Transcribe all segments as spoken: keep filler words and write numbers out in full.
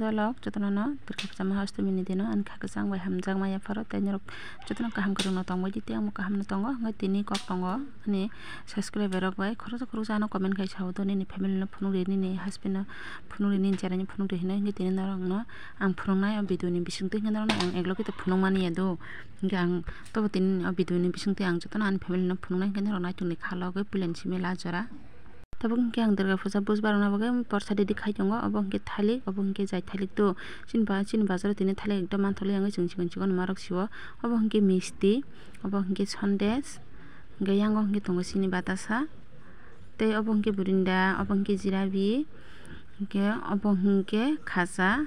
Vlog jotono no Durga puja maha astomini dino ani kha kwchang bai hamjakma yapharo tei norok jotono kaham kwrwngno tongbaidi tei omo kahamno tongo hwnkhe tini kok tongo ani subscriber rok bai khoroksa khoroksa ano comment khai sao do nini family no phunukdi nini husband no phunukdi nini cheraino phunukdi hinwi hwnkhe tini norokno ang phunuknai o video ni bisingtwi hwnkhe norokno ang eklogwi tei phunukmani ya do hwnkhe ang tobo tini o video ni bisingtwi ang jotono ani family no phunuknai hwnkhe norok naitukni kha logwi puilani simi la jora. Tabuk hwnkhe ang Durga puja buj barokna bagwi porsa ready khai tongo, obo hwnkhe thalik, obo hwnkhe jai thalik to. Chini ba-, chini bazaro tini thalik ekdom manthokli wngwi chwng chikon chikon marok sio. Obo hwnkhe misti, obo hwnkhe sandesh, hwnkhe yango hwnkhe tongo chini batasa, tei obo hwnkhe burinda, obo hwnkhe jirabi, hwnkhe obo hwnkhe khacha.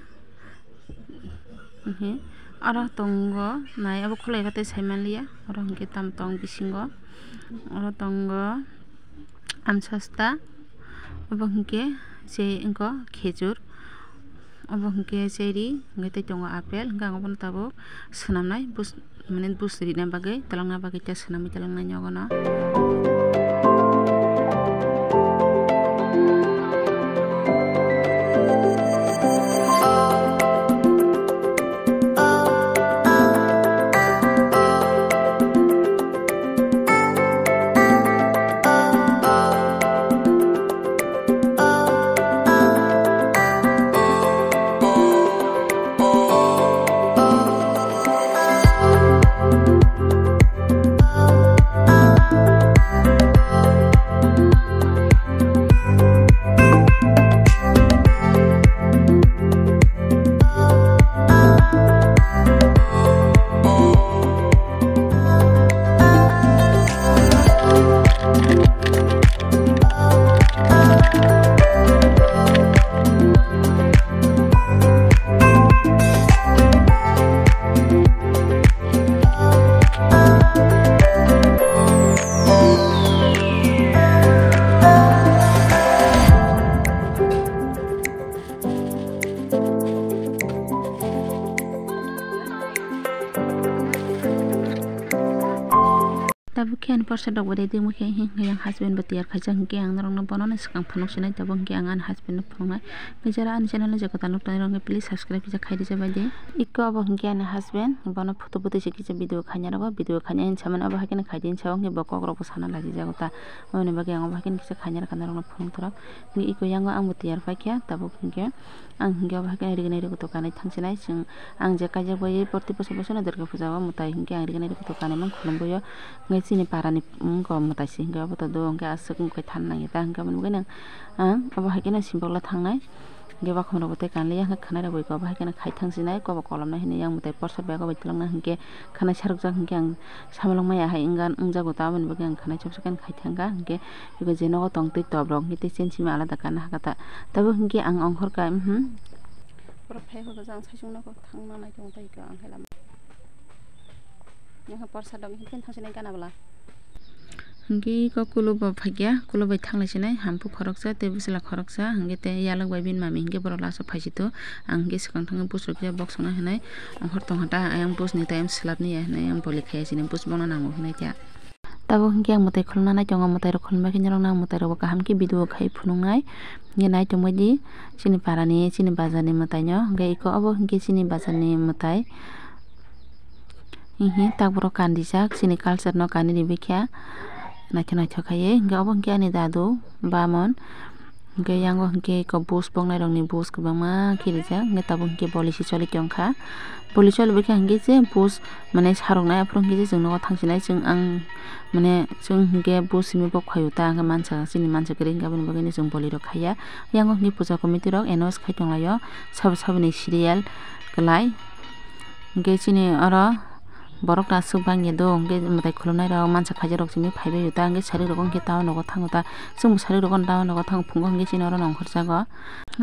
Oro tongo nai obo khulai khe tei saimanliya oro hwnkhe tamo tong bisingo oro tongo amsasta obo hwnkhe se wngkha khejur obo hwnkhe cherry hwnkhe tei tongo apple hwnkhe ang obono tabuk swnamnai buj mane buj rina bagwi twlangna bagwi tei swnamwi twlangnai nogono. Tabuk khe ani porsa rok bo ready wngkha hwnkhe yang husband bo tiyar khaijak hwnkhe ang norokno bono swkang phunuk sinai tabuk hwnkhe ang ani husband no phunuknai. Hwnkhe jara ani channel o je kwtal nuknai rok please subscribe kisa khai rwja bai di. Iko obo hwnkhe ani husband bono photo bwtwi se kisa video khaina rogo video khaina hinwi samani obo haikhe khaidi hinwi sa o hwnkhe bo kok rok bo sana lachijago ta. Aboni bagwi ang obo haikhe kisa khaina rwkha norokno phunuk thoro. Hwnkhe iko yango ang bo tiyar paikha tabuk hwnkhe. Ang hwnkhe obo haikhe rignai rwgwi tongkha nai thangsinai chwng ang je kaijak bai proti bosor bosor no Durga puja o mwtai hwnkhe ang rignai rwgwi tongkha nai mang khulumbaio hwnkhe chini para ni wngkha mwtai se hwnkhe obo to do hwnkhe aswk wngkhe than nangya ta hwnkhe aboni bagwi no ang obo haikhe no simbokla thangnai hwnkhe wakhom rok bo tei kanliya hwnkhe khwnai rok bai obo haikhe no khai thangsinai kobo kolomnai hinwi yang mwtai porsad bai obo bai twlangna hwnkhe khwnai sarwkjak hwnkhe ang samolong maya hai wngjago ta aboni bagwi ang khwnai chopsa khe khai thangkha hwnkhe. Eko je nogo tong twi top rok hwnkhe tei chen simi alada kana hakhe ta. Tabuk hwnkhe ang ongkhor kha, mhm. Borok phai hwnkhe jang saichung nogo thangna nai tongo tei eko ang khe lama. Yang porsa dok hwnkhe thang sinai gana bwla. Hwnkhe eko kulo bo phaikya, kulo bai thanglai sinai, hamphu khoroksa tei bwsla khoroksa, hwnkhe tei yalwk bai bini mami hwnkhe borok last o phaisito. Ang hwnkhe swkang thangwi buj rwkhe box songna hinwi ongkhor tongkha ta, ayang buj ni tei swlapni ya hinwi ang boli khaiya sini buj bono nango hinwi khe. Tabuk hwnkhe ang mwtai khulumna nai tongo, mwtai rok khulumbai khe norok no ang mwtai rok bo kaham khe video khai phunuknai. Hwnkhe nai tongbai di chini para ni, chini bazar ni mwtai no. Hwnkhe eko obo hwnkhe chini bazar ni mwtai. Hihi tak borok kandi jak, chini culture no kandi ribai kha. Naithok naithok khai ye. Hwnkhe obo hwnkhe ani dadu, bamon. Hwnkhe yango hwnkhe eko buj boknai rokni buj kwbangma khe rijak, hwnkhe tabuk hwnkhe boli se choli tongkha. Boli choli bai khe hwnkhe je buj mane sarok nai aphuru hwnkhe je chwng nogo thang sinai chwng ang mane chwng hwnkhe buj simi bok phaio ta hwnkhe mansa chini mansa kwrwi hwnkhe aboni bagwi no chwng boli rok khaiya. Yango hwnkhe puja committee rok announce khai tonglaio sabo saboni serial kwlai hwnkhe chini oro. Borok ta aswk bangya do, hwnkhe mwtai khulumnai rok mansa khaijak rok simi phaibai ta, hwnkhe sari rok hwnkhe town rogo thango ta, chwngbo sari rogo town rogo thango phungo hwnkhe chini oro nongkhorjago.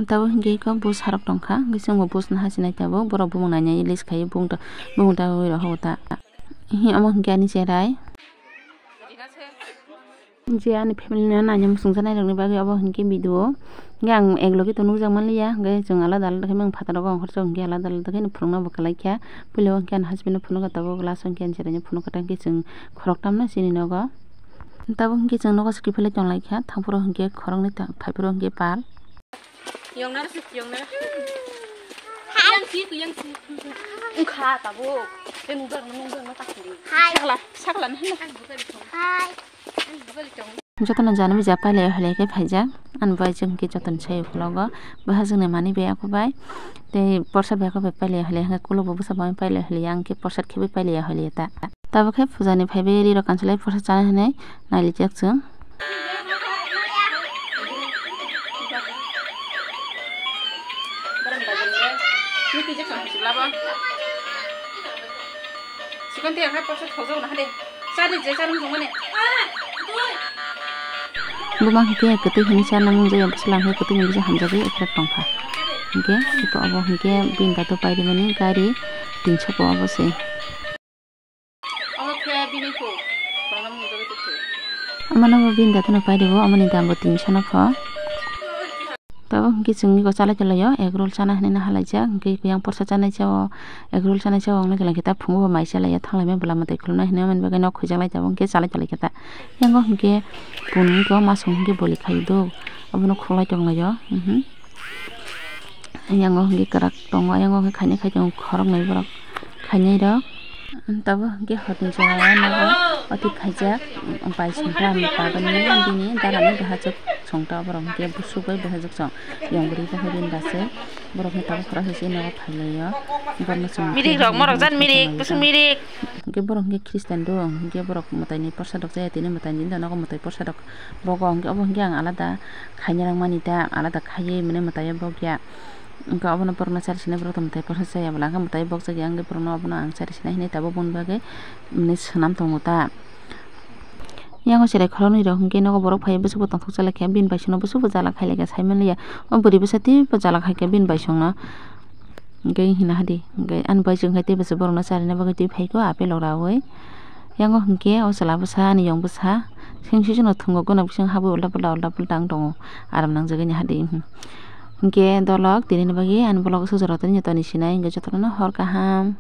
Tabuk hwnkhe eko buj sarok tongkha, hwnkhe chwngbo buj no hachinai tabuk, borok bumung nainai list khai bumung ta, bumung ta ui rok hogo ta. Omo hwnkhe ani cherai. Je ani family no naina muchungjaknai rokni bagwi obo hwnkhe video. Hwnkhe ang ek logi to nukjak manliya, hwnkhe chwng alada alada khe mang phataro ongkhorjak hwnkhe alada alada khe phunukna bo kwlai kha. Puila o hwnkhe ani husband no phunukha, tabuk last o hwnkhe ani chwraino phunukha, tei hwnkhe chwng khoroktham no chini nogo. Tabuk hwnkhe chwng nogo swkhe philai tonglai kha, thangphuru hwnkhe khoroknwi ta-, phaiphuru hwnkhe pal. Yongna, yongna. Wngkha tabuk. Tei nungjakno, nungjakno ta khwlwi. Hai. Sakla, sakla no hino. Hai. Jotono jani bija pailai hoilai khe phaijak. Ani bai chwng khe jotono sai ukologo. Bahai chwngni manwi bai aku bai. Tei porsa bai aku bai pailai hoilai hwnkhe kulo bo bwsa bai pailai hoilai, ang khe porsa khe bai pailai hoilai ta. Tabuk khe puja ni phaibai ri rok kansalai porsa chana hinwi nailijak chwng. Buma hwnkhe kwtwi hwnwi cha nang nung jaya bwswla hwnkhe kwtwini bisa hamjagwi ephra tongkha. Hwnkhe ito obo hwnkhe bini dato pairimani gari tinso ko obo se. Omo khe bini kok, tongna mung jagwi tongkhe. Amano bo bini dato no pairibo, amoni dam bo tinso no pho. Tabuk hwnkhe chwngni go chalai chalai o egg roll chana hinwi no halaijak, hwnkhe yang porsa chanai cha o, egg roll chanai cha o, wngna khe ta phungo bo mai chalai ya, thanglai mani bwla mwtai khulumnai hinwi, amoni bagwi nok khwijalai tabuk hwnkhe chalai chalai khe ta. Yango hwnkhe punwi go masong hwnkhe boli khai do, abono khulai tonglai o, mhm. Yango hwnkhe kwrak tongo, yango hwnkhe khainai khai tongo khoroknwi borok khainai rok. Tabuk hwnkhe horni jora o nogo oti khaijak, bai songkha ang tabani bini darani bahajak songta borok hwnkhe busuk bai bahajak song. Yang bwrwi bo hwnkhe bini bachai borok hwnkhe tabuk khoroksa se nogo phailaio. Borokno chwng mirik rok, morok jan mirik, busuk mirik. Hwnkhe borok hwnkhe Christian do, hwnkhe borok mwtaini porsa rok chaya tini mwtaini nogo mwtai porsa rok bogo, hwnkhe obo hwnkhe ang alada khaina nangmani ta, alada khaiwi mwnwi mwtaio bokya. Hwnkhe obono borokno chari sinai borok tongthai porsa chaya bwla, hwnkhe mwtai bokjak ya, hwnkhe borokno obono ang chari sinai hinwi tabuk boni bagwi, mwnwi swnam tongo ta. Yango cherai khoroknwi rok hwnkhe nogo borok phaiwi bwswkbo tongthok chalai kha, bini bai songno bwswkbo jala khai lai kha, sai manliya. O bwrwi bwsa teibo jala khai kha bini bai songno. Hwnkhe hina hadi, hwnkhe ani bai chwng khai tei bwswk borokno charina bagwi twi phai kho apple rok raui. Yango hwnkhe o chwla bwsa ani yong bwsa sengsi chwngno thwngwi gwnang bising habwi ulta pulta ulta pulta wng tongo, aram nangjagwi ni hadi. Hwnkhe dolok tinini bagwi ani vlog o sujaro tini joto ni sinai, hwnkhe jotono hor kaham.